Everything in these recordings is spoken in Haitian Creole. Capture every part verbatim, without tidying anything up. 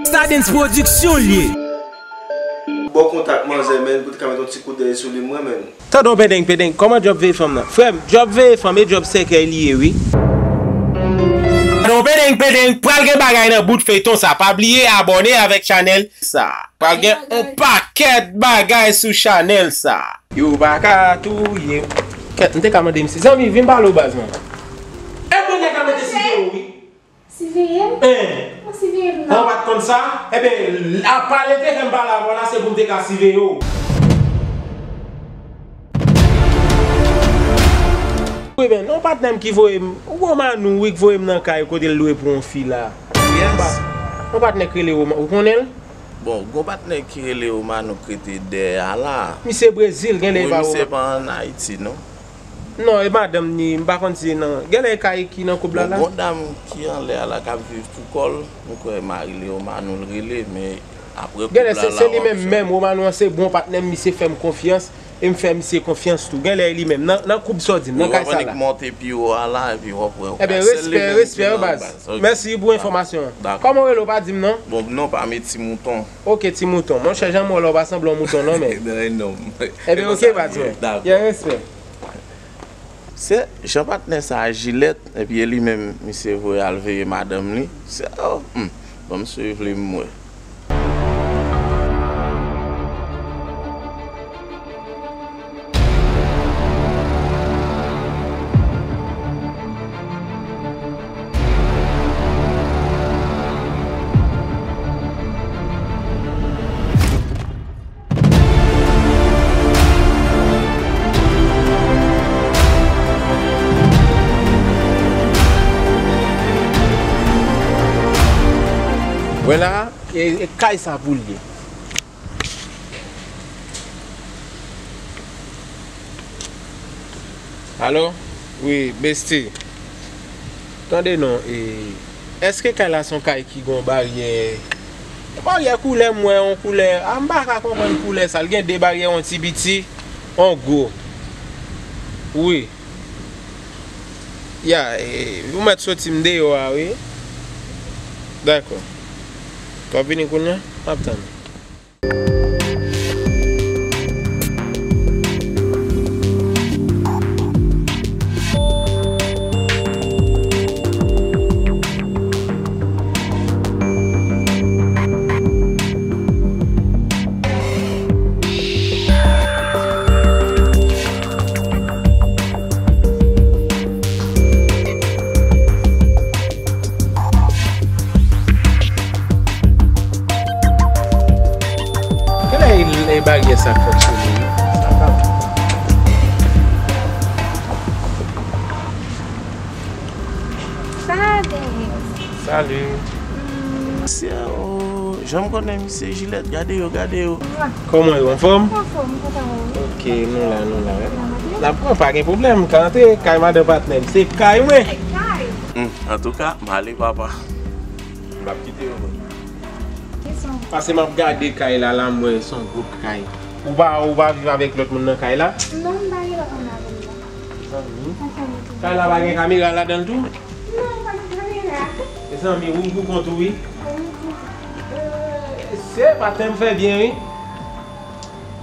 Stardens Production l ye. Bon kontak manzè, menn, pou te ka met yon ti kout dèyè sou li, mwen menm. Tande yon pendeng, pendeng, kòman djòb veye fanm nan? Frè m, djòb veye fanm e djòb sèkèy li ye, wi. Tande yon pendeng, pendeng, pral gen bagay nan bout feyton sa. Pa bliye abòne avèk chanèl sa. Pral gen yon pakèt bagay sou chanèl sa. Yo pa ka touye m. Kèt, m te ka mande misye. Zanmi, vin pale w baz mwen. E kounye a ka mete siveye w, wi. Siveye m? Hein. Mwen siveye m nan. Ou pa t konn sa? Enben, apa l te fè m pale avè w la, se pou m te ka siveye w. Wi, men, non, patnè m ki voye m, ou gon Manou, wi, ki voye m nan kay kote l lwe pou yon fi la. Yes. Yon patnè k rele Roman, ou konnen l? Bon, gon patnè ki rele Romano k rete dèyè a la. Misye Brezil, genlè e pa Romano. Wi, misye pa ann Ayiti, non. Non, e madanm ni, m pa konn si se nan, genlè e kay ki nan koub la la. Bon, gon dam ki anlè a la k ap viv pou kò l, m kwè mari li Romano l rele, men apre koub la la, w ap jwenn. Genlè se, se li menm, menm, Romano an se bon patnè m, misye fè m konfyans, e m fè misye konfyans tou. Genlè e li menm, nan, nan koub sa w di m, nan kay sa la. Wi, w ap annik monte pi wo a la, epi w ap wè yon kay. Enben, respè, respè, baz. Ok. Mèsi pou enfòmasyon an. Dakò. Kòman w rele w pa di m non? Bon, non pa m e Ti Mouton. Ok, Ti Mouton. Monchè, jan m wè w la, w pa sanble yon mouton non, men. Non, non. Enben, ok, baz mwen. Dakò. Yeah, respè. Se jan patnè sa a Jilèt, epi e li menm, misye voye al veye madanm li. Se, oh, hmm. Ban m swiv li, m wè. Wè la, e, e kay sa pou l ye. Alo? Wi, besti. Tande non, e, èske kay la se yon kay ki gen yon baryè? Yon baryè koulè, m wè yon koulè. A, m pa ka konprann koulè sa. L gen de baryè, yon ti piti, yon gwo. Wi. Ya, e, ou mèt soti m deyò a, wi. Dakò. W ap vini kounye a? M ap tann ou. Genlè e, e baryè sa k fonksyone, wi. Sa pa bon. Sa a, Denis. Salut. Hmm. Mesye, oh, jan m konnen misye Jilèt, gade yo, gade yo. Kòman yo, anfòm? Anfòm, m kontan wè w. Ok, nou la, nou la. N ap pran, pa gen pwoblèm. Ka antre kay madan patnè m. Se kay mwen. Se kay. Hmm, antouka, m ale, papa. M ap kite yo vre. Pase m ap gade kay la, la m wè se yon gwo kay. Ou pa, ou pa viv avèk lòt moun nan kay la? Non, m pa gen lòt moun avè m non. Zanmi. Kay la pa gen kamera ladan l tou? Non, pa gen kamera. Mezanmi, ou pou kont ou wi. Wi, pou kont. Se patnè m fè byen wi.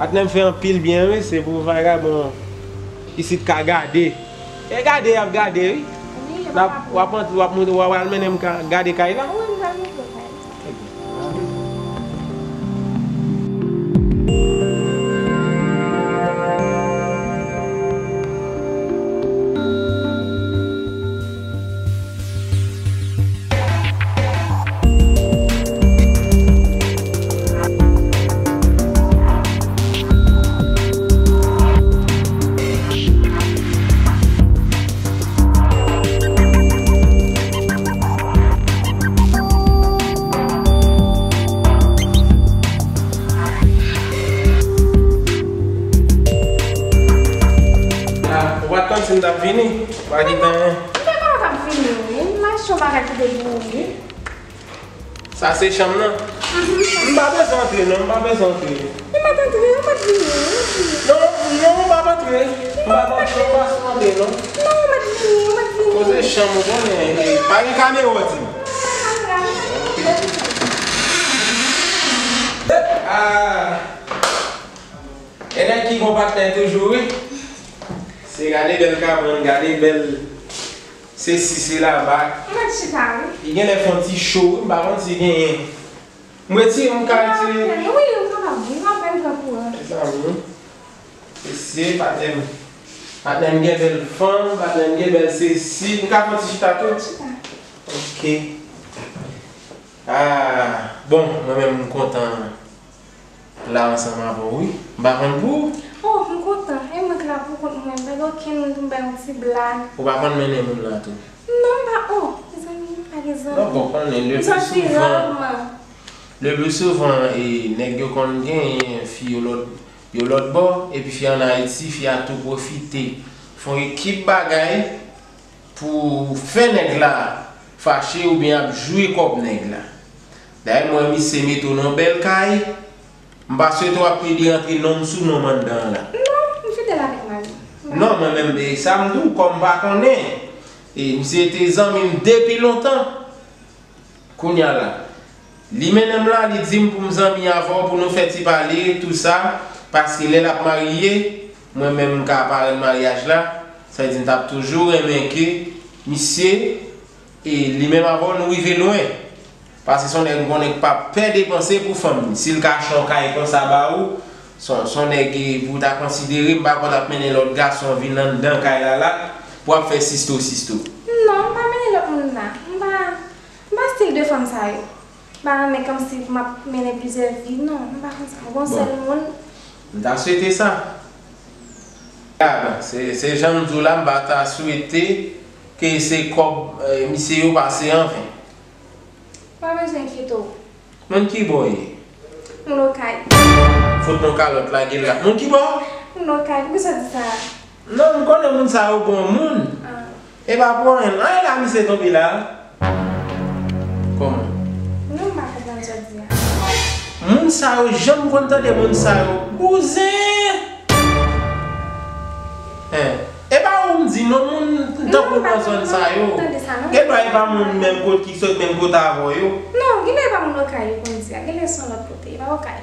Patnè m fè anpil byen wi, se pou vagabon isit ka gade. E gade y ap gade wi. Wi, yo pa ka pran. W ap, w ap, w ap al mennen m ka gade kay la? Wi, m pral montre w kay la. Ah, ou pa t konn si m t ap vini? Pa gen tan. M te konn t ap vini wi. M achte yon bagay pou te pou ou wi. Sa se chanm nan? Mhm. M pa bezwen antre non, m pa bezwen antre. Ou mèt antre, ou mèt vini, ou mèt vini. Non, non, m p ap antre. M p ap antre, m pa sou antre non. Non, ou mèt vini, ou mèt vini. Koze chanm ou konnen, e, pa gen kamera w di m. Non, non, non, non. Ok. Patnè toujou, wi. Se gade bèl kabann, gade bèl sesi, sela, bak. Mwen chita, wi. Li genlè fè yon ti cho, wi. M pa konn si genyen. M retire, m ka retire. Wi, ou kapab, wi, m apèn pran kouran. Mezanmi. Mesye, patnè m. Patnè m gen bèl fanm, patnè m gen bèl sesi. M ka fè yon ti chita tou? Chita. Ok. Ah, bon, mwen menm m kontan la ansanm avè w, wi. M pa konn pou ou. Oh, m kontan. E mwen k la pou kont mwen. M pa gen okenn moun pou m bay yon ti blag. Ou pa konn mennen moun la tou? Non, m pa, oh, mezanmi, m pa gen zanmi. Non, bon, konnen, le pli souvan, le pli souvan, e, nèg yo konn genyen fi yo lòt, yo lòt bò, epi fi an Ayiti, fi a tou pwofite. Fè yon ekip bagay pou fè nèg la fache oubyen ap jwe kòb nèg la. Dayè, m wè misye mete w nan yon bèl kay, m pa swete w ap plede rantre nonm sou nonm anndan an la. Non, m fidèl avèk mari m. Non, mwen menm, e sa m di w, kòm m pa konnen, e misye te zanmi m depi lontan. Kounye a la, li mennen m la, li di m pou m zanmi avè w, pou nou fè ti pale, tou sa, paske lè l ap marye, mwen menm m ka parenn maryaj la, sa vle di m t ap toujou renmen ke misye, e li menm avè w, nou rive lwen. Paske se yon nèg m konnen k pa pè depanse pou fanm li. Si l ka achte yon kay konsa ba ou, se yon, se yon nèg, e, pou w ta konsidere, m pa kwè w t ap mennen lòt gason vin anndan kay la la, pou w ap fè sisto sisto. Non, m pa mennen lòt moun la. M pa M pa stil de fanm sa yo. M pa renmen kòmsi pou m ap mennen plizyè vi, non, m pa konn sa. M gon sèl moun. M ta swete sa. Gad, se, se jan m di w la, m pa ta swete ke se kòb, eh, misye yo pase anven. Pa bezwen enkyete w. Moun ki bò w ye? Moun Okay. Fout nou kalòt lage l la. Moun ki bò? Moun Okay. Poukisa w di sa? Non, m konnen moun sa yo bon moun. Ah. E pa pou anyen, anyen la misye tonbe la. Kòman? Non, m pa konprann sa w di a. Moun sa yo, janm konn tande moun sa yo. Bouzen! Hein. E pa ou m di non, moun tankou w nan zòn sa yo. Gen dwa e pa moun menm kot ki sot menm kote avè w yo. Non, gen dwa e pa moun Okay yo konn di a. Gen lè se yon lòt kote, e pa Okay.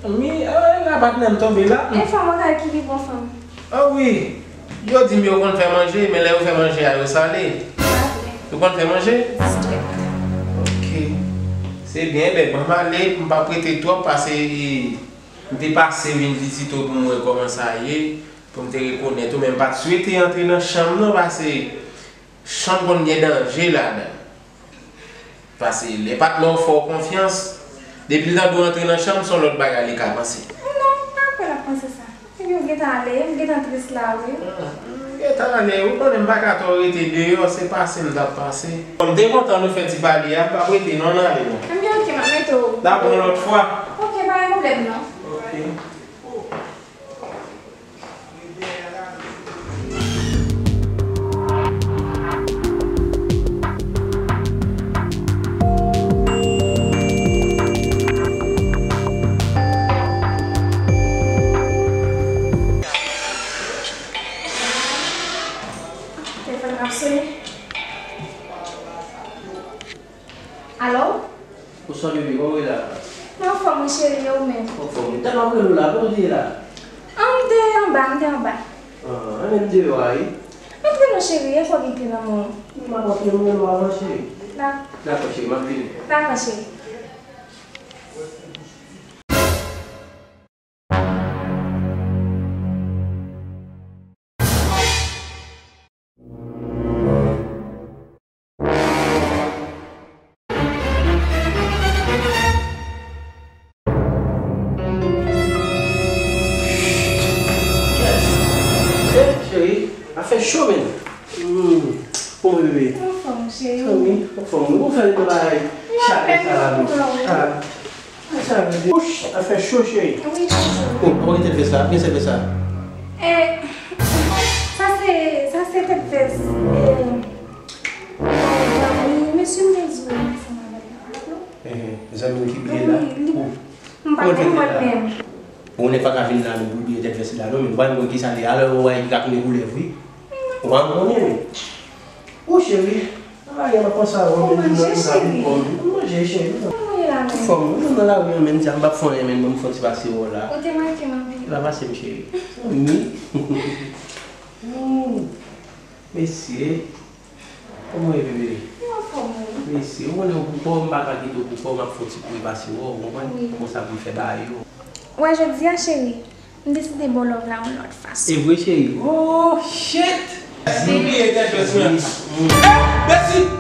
Mi, eh, la patnè m tonbe la. E fanm Okay ki pi bon fanm. Ah wi. Yo di m yo konn fè manje, men lè yo fè manje a, yo sale. Pa vre. Yo konn fè manje? Strèk. Ok. Se byen, ebyen, ban m ale, pou m pa prete twòp, pase, e, m te pase vin vizite w pou m wè kòman sa ye, pou m te rekonèt ou, men m pa t swete antre nan chanm nan, pase chanm konn gen danje ladan l. Pase lè patnè w fè w konfyans, depi l tande w antre nan chanm, se yon lòt bagay li ka panse. Non, m pa kwè l ap panse sa. Epi w gentan ale, m gentan tris la, wi. Hmm, m gentan ale, ou konnen m pa ka twò rete deyò, se pase m t ap pase. Bon, m te kontan nou fè ti pale a, m p ap rete non, n ale non. Ebyen, ok, m ap mete w. N ap yon lòt fwa. Ok, pa gen pwoblèm non. Ok. Telefòn ap sone. Alo? Bonswa bebe, kòman w ye la? Mwen anfòm wi cheri, e ou menm? Anfòm wi. Tann w ap rele w la, kote w te ye la? An, m te anba, m te anba. An, an, men m deyò a wi. Antre non cheri, e fò gen kle nan men w. Wi, m ap antre, m rele w avan cheri. Dakò. Dakò cheri, m ap vini. Dakò cheri. Cheri, afè cho menm. Hmm. Bon bebe. Anfòm cheri. Anfòm wi, anfòm wi. Ou fè yon bagay chak sa la non. Ah. Sa vle di, wouch, afè cho cheri. Wi, toujou. Oh, kòman gen tèt vès la? Gen tèt vès la? Eh, sa se, sa se tèt vès, eh, zanmi, mesye m te di w ansanm avèk la. Eh, zanmi w ki bliye la? Wi, li, oh. M pa konprann menm. Bon, nèg pa ka vin la menm pou l bliye tèt vès li la non, men m pa konn kisa li ye. Alò, ou wè li ka tounen koulèv wi. Ou pa konnen wi. Oh, cheri. Anyen, m ap panse avè w, men m nan pou sa pou kò m. Manje, cheri. Tou fò, mwen nan lari an menm, di a m p ap fè anyen, men mwen m fè yon ti pase wè w la. Ou te manke m anpil. L ap pase m cheri. Wi. Hmm. Mesye. Kòman w ye bebe? Mwen anfòm wi. Mesye, ou konnen w pou kò w, m pa ka kite w pou kò w, m ap fè yon ti kouri pase wè w, ou konprann? Wi. Konsa pou m fè bagay yo. Wè jodi a cheri, m deside ba w love la yon lòt fason. E vre cheri? Oh shit! Mwen bliye tèt mwen. Mèsi.